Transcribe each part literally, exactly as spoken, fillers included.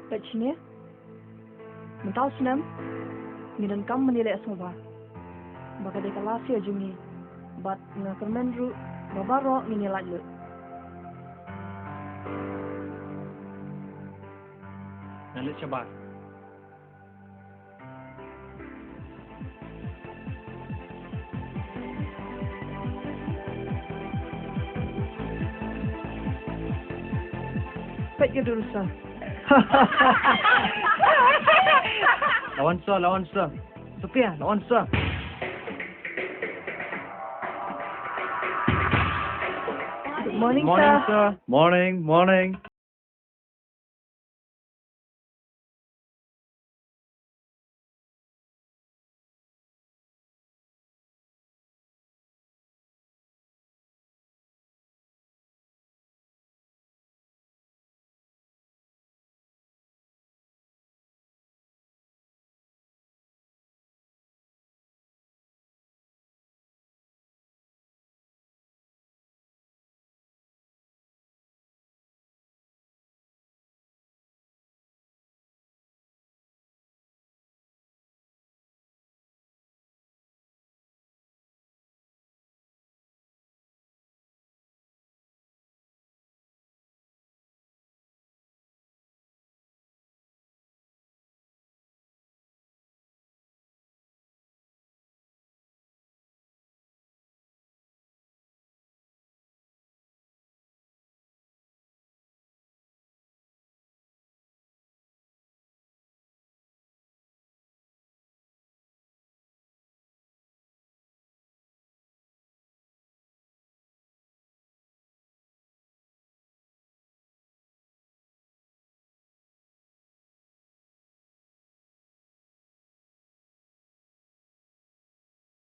Peit shane. Mynta u snem ngi donkam ban ïaleh sngewbha ba ka dei ka last year jong ngi, bad nga kyrmen ruh ba baroh ngin ïalait lut. Nga leit shabar. Peit ka dur sa. Lawan sa, lawan sa. Sophia, lawan sa. Good morning, sir. Morning, morning.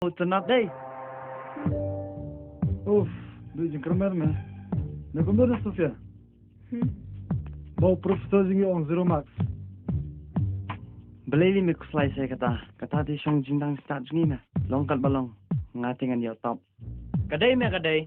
Utanat dei. Uf, dei jingkyrmen me. Me kumno de Sophia? Hmm. Ba u professor jong ngi ong zero marks. Balei lei me khuslai sa kata? Kata dei shong jingdang stad jong ngi me. Long kat ba long. Nga te ngan ïoh top. Ka dei me ka dei.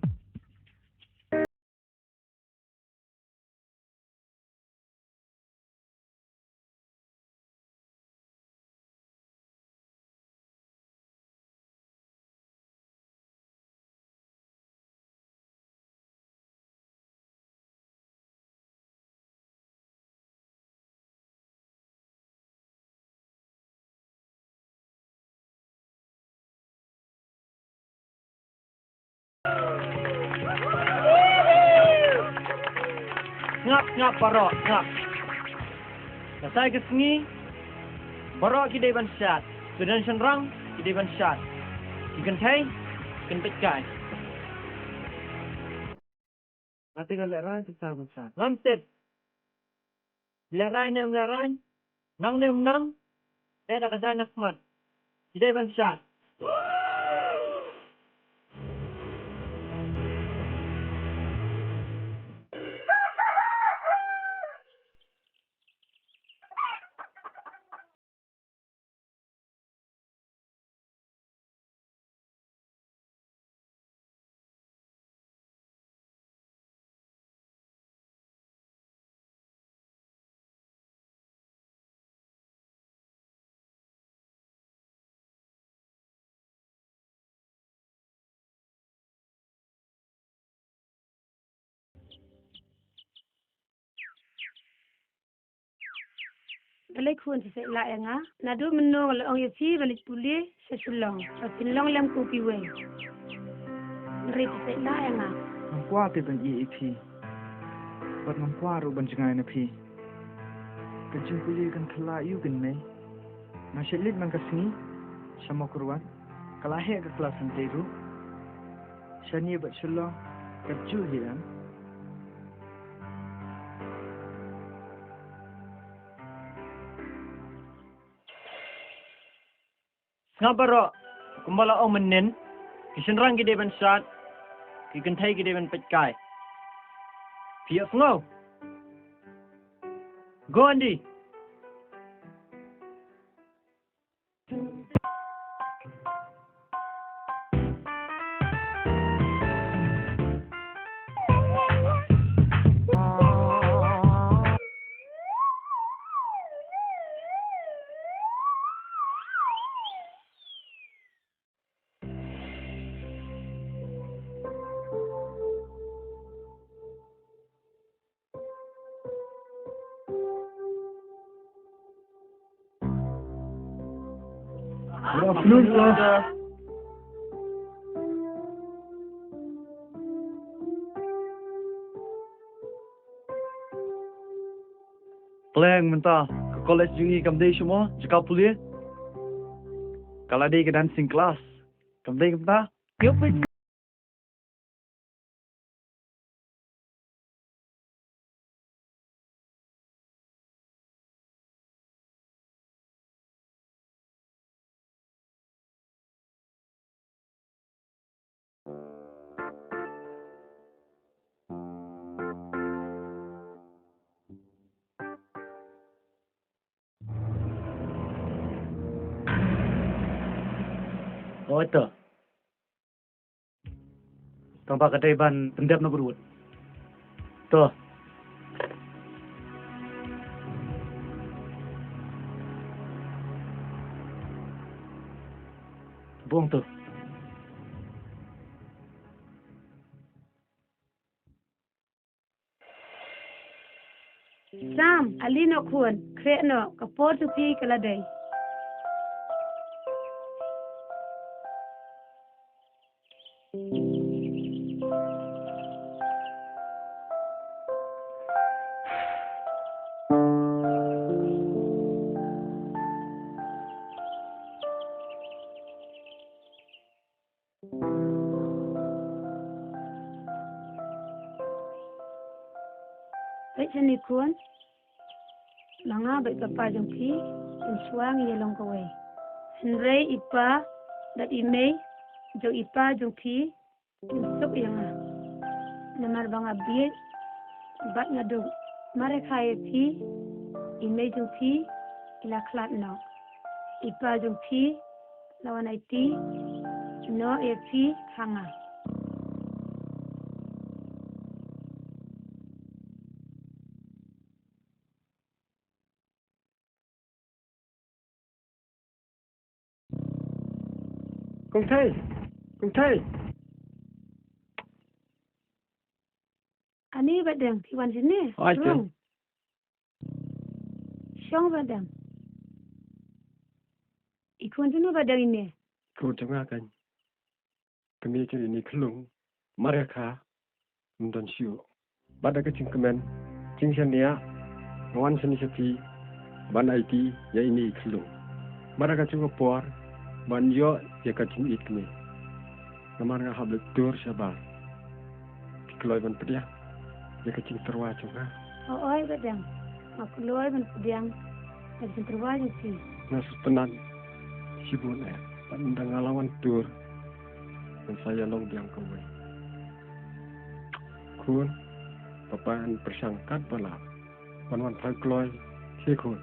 Sngap, sngap, baroh, sngap. Natai ka sngi, baroh ki dei ban shad. Ki don shynrang, ki dei ban shad. Ki kynthei, kin peitkai. Nga te ka lehrain, te sa ban shad. Ngam tip. Lehrain ne em lehrain, nang ne em nang, eh, da ka jaiñ na khmat. Ki dei ban shad. Balei khun phi peit lah ïa nga? Naduh mynno nga la ong ïa phi ban leit pule sha Shillong. Ba phin long lem kum kiwei. Hynrei phi peit lah ïa nga. Ngam kwah te ban ïeit ïa phi. Bad ngam kwah ruh ban jngai na phi. Ka jingpule kan khlaiñ ïa u kynmei. Nga shait leit man ka sngi sha Mawkyrwat. Ka la heh ka klas hangtei ruh. Shane bad Shillong ka juh hi em. Sngap baroh, kumba la ong mynnin, ki shynrang ki dei ban shad, ki kynthei ki dei ban peitkai. Phi ïohsngew? Go Andy. Good afternoon, sir. Pleng mynta ka college jong ngi kam dei shuh mo, jaka pule. Ka la dei ka dancing class. Kam dei mynta. Oi to. Tang ba ka dei ban pyndep na ka rud. To. Bong to. Sam, ale noh khun, khreh noh, ka por jong phi ka la dei. Peit shane khun, ma nga bad i pa jong phi, mynshuwa ngi ïalong kawei. Hynrei i pa bad i mei jong i pa jong phi, kim suk ïa nga. Namar ba nga bieit bad nga duk. Mar ïa kha ïa phi, i mei jong phi i la khlad noh. I pa jong phi la wan aiti noh ïa phi ha nga. Kong Thei, Kong Thei. Ani Badeng, phi wan shane? Ai te. Shong Badeng. I khun jong u Badeng ine? Khun jong nga kan. Kmie jong ine i khyllung. Mar ïa kha. Ym don shuh. Bad da ka jingkmen jingshaniah nga wan shane sha phi ban aiti ïa ine i khyllung. Mar da ka jong ka por ban ïoh ïa ka jingïeit kmie. Namar nga hap leit tur shabar. Phi kloi ban pdiang ïa ka jingtyrwa jong nga? Hooid Badeng, nga kloi ban pdiang ïa ka jingtyrwa jong phi. Nga sngewtynnat shibun eh, bad ynda nga la wan tur ngan sa ïalong biang kawei. Khun, papa yn pyrshang katba lah ban wan phai kloi sha khun.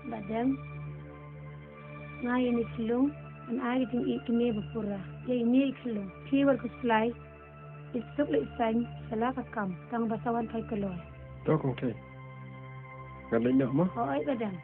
Badeng, nga ïa ine i khyllung ngan ai ka jingïeit kmie ba pura ïa ine i khyllung. Phi wat khuslai, leit suk leit saiñ sha la ka kam tang ba sa wan phai kloi. To Kong Thei, ngan leit noh mo? Hooid Badeng.